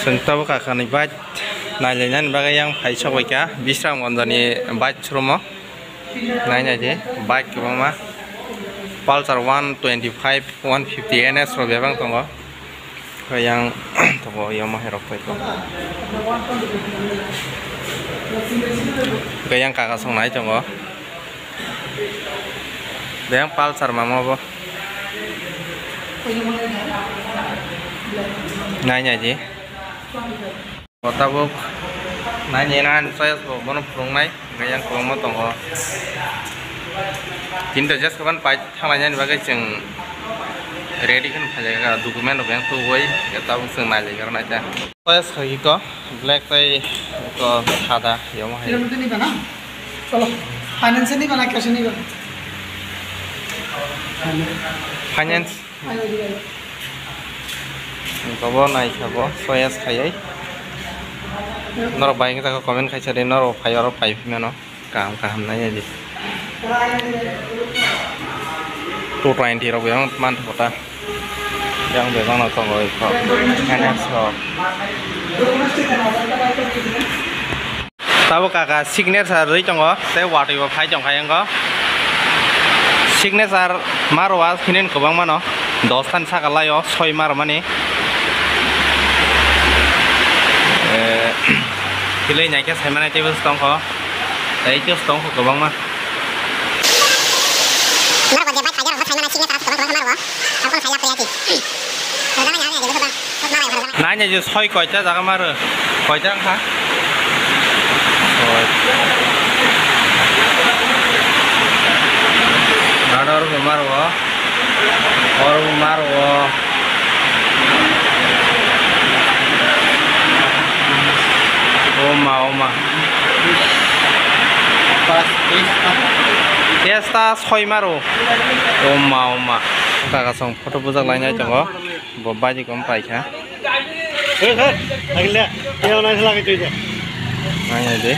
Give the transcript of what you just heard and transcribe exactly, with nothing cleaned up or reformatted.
Chwng tabuk kakani bike nailainani bagwi yang phai sokbaikha Bisramganjani bike showroom-o. Nainai di, bike kwbangma, Pulsar one twenty-five, one fifty N S rok bebak tongo. Yang tongo, yang mahairok pai tongo. Yang kaka song nai tongo. Yang Pulsar mama bo. Nainai di. O tabuk nainai na ani choice bo bono phwrwngnai, hwnkhe yang kwbangma tongo. Kintu just kwbang pai thanglainani bagwi chwng ready kheno phaikha, document rok yang tubui, tabuk chwng nailaikhwrwng naikha. Choice khaikhe ko black tei ko sada, yomo hai. Cholo, finance ni bana, cash ni bana? Finance. Kobo nai sabo, choice khaiwi. Norok bai wngkha comment khaisa di, norok phai oro phai phimano. Kaham kaham nai di. Two twenty rok yang man thota. Yang bebak no tongo iko. N S rok. Tabuk kaka signature rwi tongo, tei watwi bo phai tongkha yango. Signature ma rwwa hinin kwbangma no, dos tani saka laio soi ma rwmani. Eh, philwi naikhe saimanai teibo tongkho, tei teibo tongkho kwbangma. Norok je bai phai norok bo saimanai signature kwbang kwbang ma rwgo. Ang kok saya priya ti. Rwjak nai ya, ya, ya, ya. Nai nai je soi koita jaga maro. Koita wngkha? Soi. Nado oro bo maro. Oro bo maro. O ma, o ma. Testa soi maro. O ma, o ma. Kaka song photo bujak lainai tongo. Bo baji kom paikha. Hey, sir. Agile. Kaya nai sila gitu aja. Nai, nai de.